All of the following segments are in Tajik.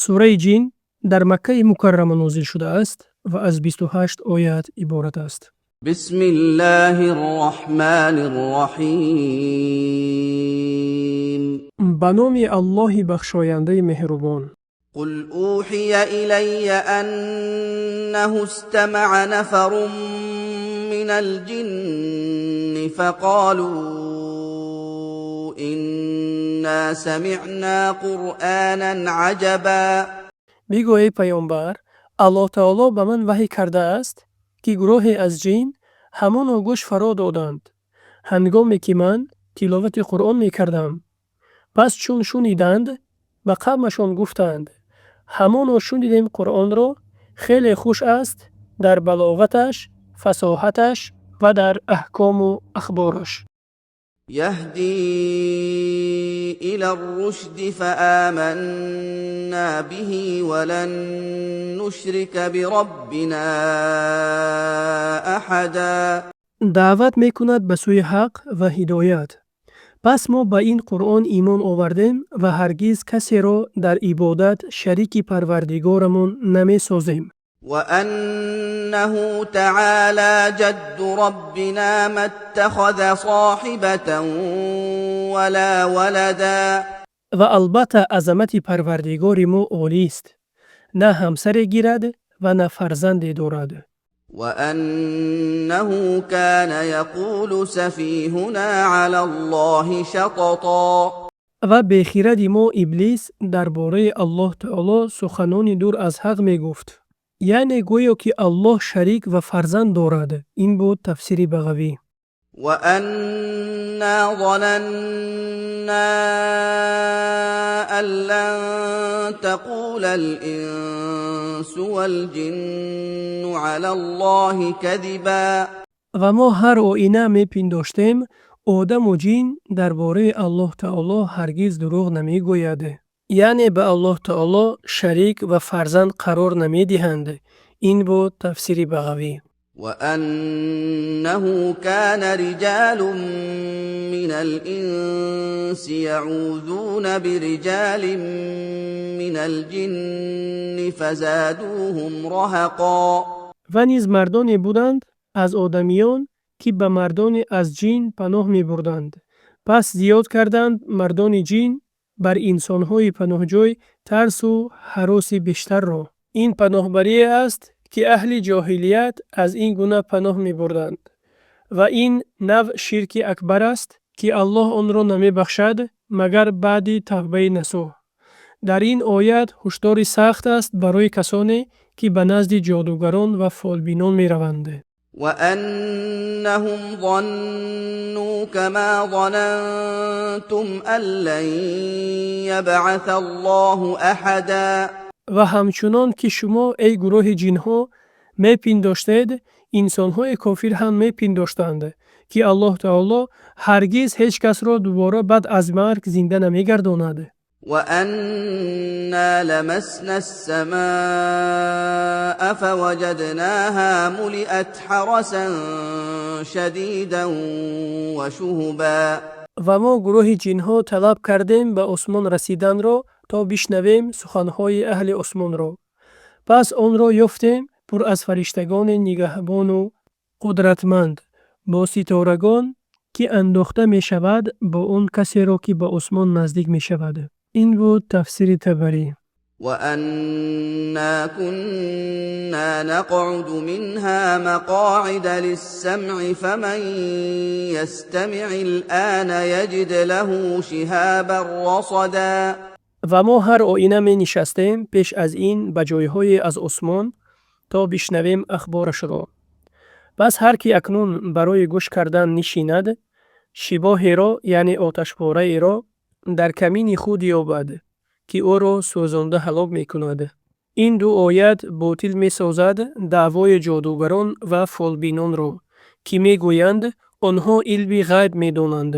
Сураи Ҷин дар Маккаи Мукаррама нозил шудааст ва аз 28 оят иборат аст. بسم الله الرحمن الرحيم. Ба номи Аллоҳи бахшояндаи меҳрубон. قل أوحي إلي أنه استمع نفر من الجن فقالوا إنا سمعنا قرآنا عجبا. Бигӯ, эй паёмбар, Аллоҳ таоло ба ман ваҳй кардааст, ки гурӯҳе аз ҷин ҳамоно гӯш фаро доданд, ҳангоме ки ман тиловати Қуръон мекардам. Пас чун шуниданд, ба қавмашон гуфтанд: ҳамоно шунидем Қуръонро, хеле хуш аст дар балоғаташ, фасоҳаташ ва дар аҳкому ахбораш. يهدي إلى الرشد فآمنا به ولن نشرك بربنا أحدا. Даъват мекунад ба сӯи ҳақ ва ҳидоят. Пас мо ба ин Қуръон имон овардем ва ҳаргиз касеро дар ибодат шарики Парвардигорамон намесозем. وأنه تعالى جد ربنا ما اتخذ صاحبة ولا ولدا. Ва албатта, азамати Парвардигори мо олист, на ҳамсаре гирад ва на фарзанде дорад. وأنه كان يقول سفيهنا على الله شططا. Ва бехиради мо Иблис дар бораи Аллоҳ таоло суханони дур аз ҳақ мегуфт, яъне гӯё ки Аллоҳ шарик ва фарзанд дорад. Ин буд тафсири Бағавӣ. وأنا ظننا أن لن تقول الإنس والجن على الله كذبا. Ва мо ҳар оина мепиндоштем, одаму ҷин дар бораи Аллоҳ таоло ҳаргиз дурӯғ намегӯяд, яъне ба Аллоҳ таоло шарик ва фарзанд қарор намедиҳанд. Ин буд тафсири Бағавӣ. وأنه كان رجال من الإنس يعوذون برجال من الجن فزادوهم رهقا. Ва низ мардоне буданд аз одамиён, ки ба мардоне аз ҷин паноҳ мебурданд. Пас зиёд карданд мардони ҷин бар инсонҳои паноҳҷӯй тарсу ҳароси бештарро. Ин паноҳбарие аст, ки аҳли ҷоҳилият аз ин гуна паноҳ мебурданд, ва ин навъ ширки акбар аст, ки Аллоҳ онро намебахшад, магар баъди тавбаи насӯҳ. Дар ин оят ҳушдори сахт аст барои касоне, ки ба назди ҷодугарон ва фолбинон мераванд. وأنهم ظنوا كما ظننتم أن لن يبعث الله أحدا. Ва ҳамчунон ки шумо, эй гурӯҳи ҷинҳо, мепиндоштед, инсонҳои кофир ҳам мепиндоштанд, ки Аллоҳ таоло ҳаргиз ҳеҷ касро дубора баъд аз марг зинда намегардонад. وأنا لمسنا السماء فوجدناها ملئت حرسا شديدا وشهبا. Ва мо, гурӯҳи ҷинҳо, талаб кардем ба осмон расиданро, то бишнавем суханҳои аҳли осмонро. Пас онро ёфтем пур аз фариштагони нигаҳбону қудратманд, бо ситорагон, ки андохта мешавад бо он касеро, ки ба осмон наздик мешавад. Ин буд тафсири Табарӣ. وأنا كنا نقعد منها مقاعد للسمع فمن يستمع الآن يجد له شهابا رصدا. Ва мо ҳар оина менишастем пеш аз ин ба ҷойҳое аз осмон, то бишнавем ахборашро. Пас ҳар ки акнун барои гӯш кардан нишинад, шибоҳеро, яъне оташпораеро, дар камини худ ёбад, ки ӯро сӯзонда ҳалок мекунад. Ин ду оят ботил месозад даъвои ҷодугарон ва фолбинонро, ки мегӯянд, онҳо илми ғайб медонанд,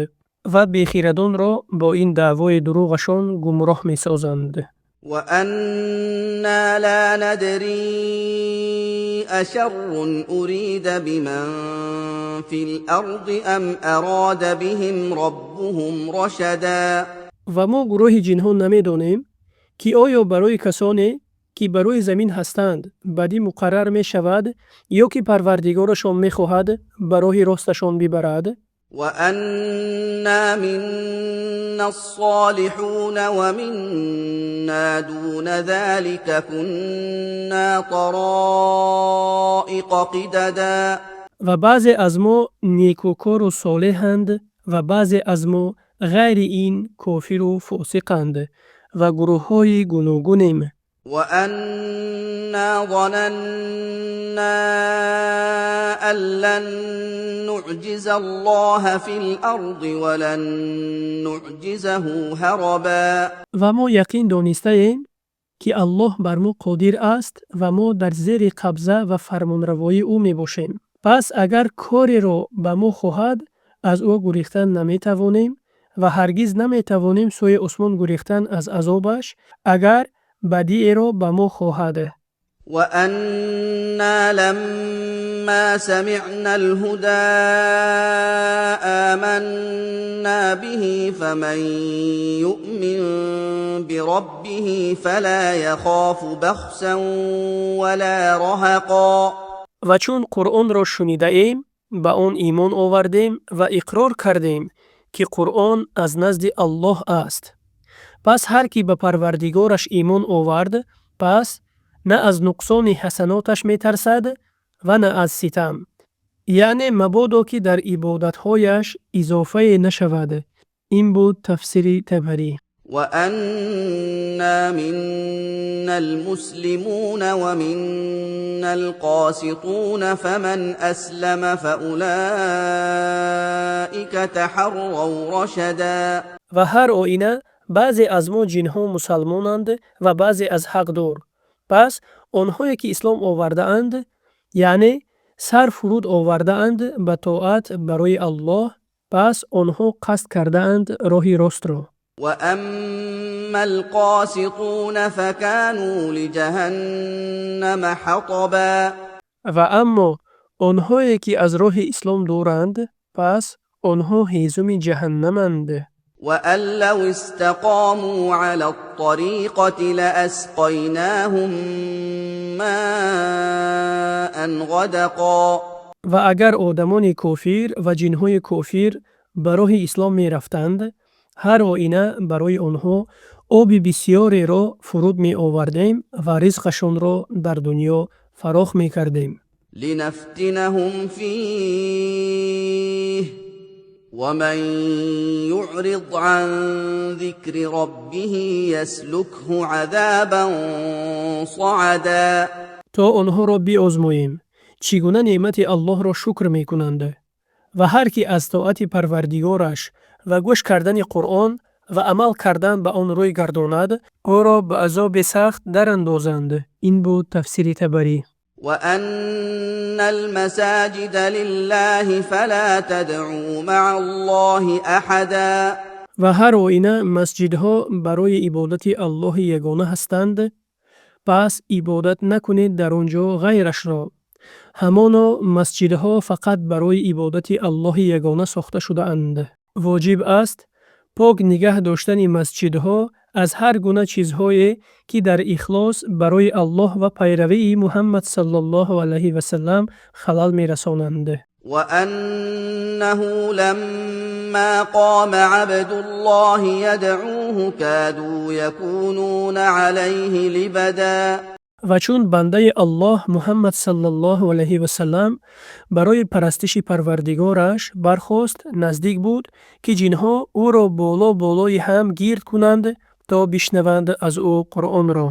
ва бехирадонро бо ин даъвои дурӯғашон гумроҳ месозанд. وأنا لا ندري أشر أريد بمن في الأرض أم أراد بهم ربهم رشدا. Ва мо, гурӯҳи ҷинҳо, намедонем, Ки оё барои касоне, ки бар рӯи замин ҳастанд, бадӣ муқаррар мешавад ё ки Парвардигорашон мехоҳад ба роҳи росташон бибарад? وأنا منا الصالحون ومنا دون ذلك كنا طرائق قددا. Ва баъзе аз мо некӯкору солеҳанд ва баъзе аз мо ғайри ин кофиру фосиқанд ва гурӯҳҳои гуногунем. وأنا ظننا أن لن نعجز الله في الأرض ولن نعجزه هربا. Ва мо яқин донистаем, ки Аллоҳ бар мо қодир аст ва мо дар зери қабза ва фармонравоии ӯ мебошем. Пас агар кореро ба мо хоҳад, аз ӯ гурехтан наметавонем ва ҳаргиз наметавонем сӯи осмон гурехтан аз азобаш, агар бадиеро ба мо хоҳад. وأنا لما سمعنا الهدى آمنا به فمن يؤمن بربه فلا يخاف بخسا ولا رهقا. Ва чун Қуръонро шунидаем, ба он имон овардем ва иқрор кардем, ки Қуръон аз назди Аллоҳ аст. Пас ҳар кӣ ба Парвардигораш имон овард, пас на аз нуқсони ҳасаноташ метарсад ва на аз ситам. Яъне мабодо ки дар ибодатҳояш изофае нашавад. Ин буд тафсири Табарӣ. وأنا منا المسلمون ومنا القاسطون فمن أسلم فأولئك تحروا رشدا. Ва ҳар оина баъзе аз мо ҷинҳо мусалмонанд ва баъзе аз ҳақ дур. Пас онҳое ки ислом овардаанд, яъне сар фуруд овардаанд ба тоат барои Аллоҳ, пас онҳо қасд кардаанд роҳи ростро. وأما القاسطون فكانوا لجهنم حطبا. Ва аммо онҳое ки аз роҳи ислом дуранд, пас онҳо ҳезуми ҷаҳаннаманд. وأن لو استقاموا على الطريقة لأسقيناهم ماء غدقا. Ва агар одамони кофир ва ҷинҳои кофир ба роҳи ислом мерафтанд, ҳар оина барои онҳо оби бисьёреро фуруд меовардем ва ризқашонро дар дунё фарох мекардем. لنفتنهم فيه ومن يعرض عن ذكر ربه يسلكه عذابا صعدا. То онҳоро биозмоем, чӣ гуна неъмати Аллоҳро шукр мекунанд. Ва ҳар кӣ аз тоати Парвардигораш ва гӯш кардани Қуръон ва амал кардан ба он рӯй гардонад, ӯро ба азоби сахт дарандозанд. Ин буд тафсири Табарӣ. وأن المساجد لله فلا تدعوا مع الله أحدا. Ва ҳар оина масҷидҳо барои ибодати Аллоҳи ягона ҳастанд, пас ибодат накунед дар он ҷо ғайрашро. Ҳамоно масҷидҳо фақат барои ибодати Аллоҳи ягона сохта шудаанд. Воҷиб аст пок нигаҳ доштани масҷидҳо аз ҳар гуна чизҳое, ки дар ихлос барои Аллоҳ ва пайравии Муҳаммад саллаллоҳу алайҳи васаллам халал мерасонанд. وأنه لما قام عبد الله يدعوه كادوا يكونون عليه لبدا. Ва чун бандаи Аллоҳ Муҳаммад саллаллоҳу алайҳи васаллам барои парастиши Парвардигораш бархост, наздик буд, ки ҷинҳо ӯро боло болои ҳам гирд кунанд, то бишнаванд аз ӯ Қуръонро.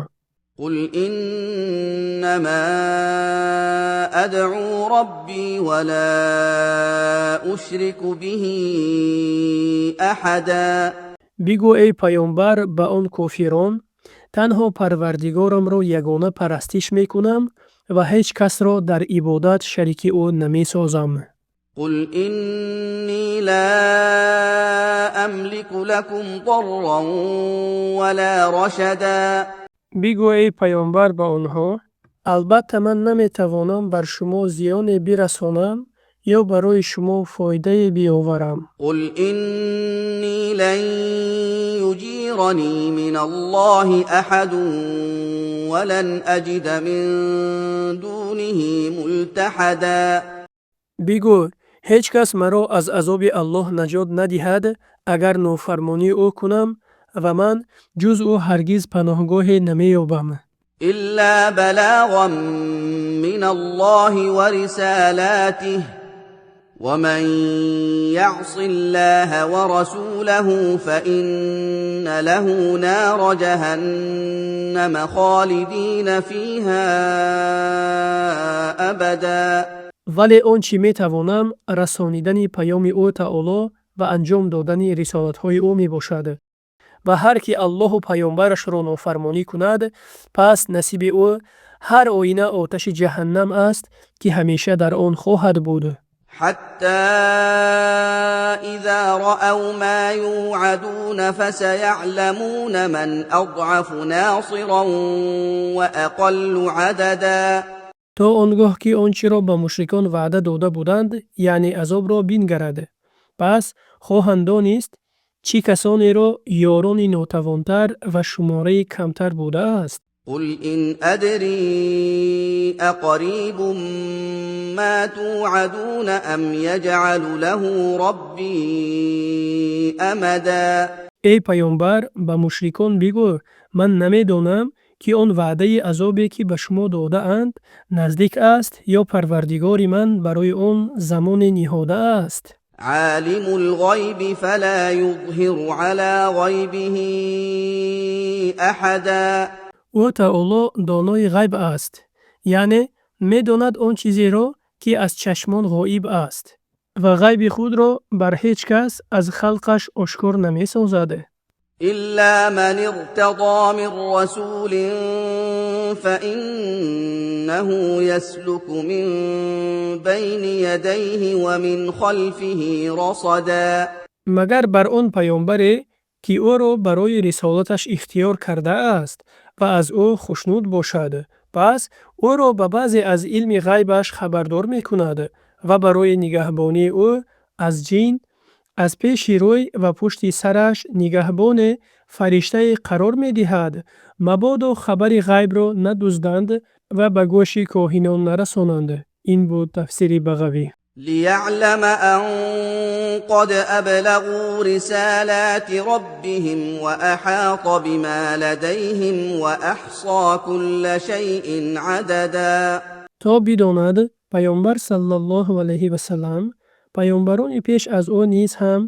قل إنما أدعو ربي ولا أشرك به أحدا. Бигӯ, эй паёмбар, ба он кофирон: танҳо Парвардигорамро ягона парастиш мекунам ва ҳеҷ касро дар ибодат шарики ӯ намесозам. قل إني لا أملك لكم ضرا ولا رشدا. Бигӯ, эй паёмбар, ба онҳо: албатта ман наметавонам бар шумо зиёне бирасонам Ё барои шумо фоидае биёварам. قل إني لن يجيرني من الله أحد ولن أجد من دونه ملتحدا. Бигӯ: ҳеҷ кас маро аз азоби Аллоҳ наҷот надиҳад, агар нофармонии ӯ кунам, ва ман ҷуз ӯ ҳаргиз паноҳгоҳе намеёбам. إلا بلاغا من الله ورسالاته، ومن يعص الله ورسوله فإن له نار جهنم خالدين فيها أبدا. Вале он чӣ метавонам, расонидани паёми Ӯ Таоло ва анҷом додани рисолатҳои ӯ мебошад. Ва ҳар ки Аллоҳу паёмбарашро нофармонӣ кунад, пас насиби ӯ ҳар оина оташи ҷаҳаннам аст, ки ҳамеша дар он хоҳад буд. حتى إذا رأوا ما يوعدون فسيعلمون من أضعف ناصرا وأقل عددا. То он гоҳ ки он чиро ба мушрикон ваъда дода буданд, яъне азобро бингарад, пас хоҳанд донист, чӣ касонеро ёрони нотавонтар ва шумораи камтар будааст. قل إن أدري أقريب ما توعدون أم يجعل له ربي أمدا. Эй паёмбар, ба мушрикон бигӯ: ман намедонам, ки он ваъдаи азобе, ки ба шумо додаанд, наздик аст ё Парвардигори ман барои он замоне ниҳодааст. عالم الغيب فلا يظهر على غيبه أحدا. Ӯ Таоло донои ғайб аст, яъне медонад он чизеро, ки аз чашмон ғоиб аст, ва ғайби худро бар ҳеҷ кас аз халқаш ошкор намесозад. إلا من ارتضى من رسول فإنه يسلك من بين يديه ومن خلفه رصدا. Магар бар он паёмбаре, ки ӯро барои рисолаташ ихтиёр кардааст ва аз ӯ хушнуд бошад, пас ӯро ба баъзе аз илми ғайбаш хабардор мекунад ва барои нигаҳбонии ӯ аз ҷин аз пеши рӯй ва пушти сараш нигаҳбоне, фариштае қарор медиҳад, мабодо хабари ғайбро надузданд ва ба гӯши коҳинон нарасонанд. Ин буд тафсири Бағавӣ. ليعلم أن قد أبلغوا رسالات ربهم وأحاط بما لديهم وأحصى كل شيء عددا. То бидонад паёмбар саллаллоҳу алайҳи васаллам, паёмбарони пеш аз ӯ низ ҳам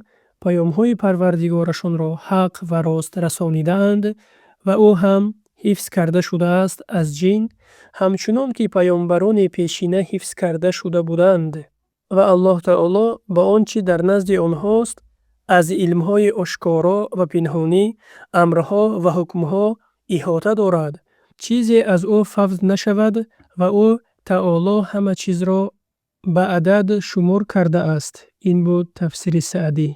паёмҳои Парвардигорашонро ҳақ ва рост расонидаанд ва ӯ ҳам ҳифз карда шудааст аз ҷин, ҳамчунон ки паёмбарони пешина ҳифз карда шуда буданд. Ва Аллоҳ Таоло ба он чӣ дар назди онҳост аз илмҳои ошкоро ва пинҳонӣ, амрҳо ва ҳукмҳо иҳота дорад. Чизе аз ӯ фавт нашавад ва ӯ Таоло ҳама чизро ба адад шумор кардааст. Ин буд тафсири Саъдӣ.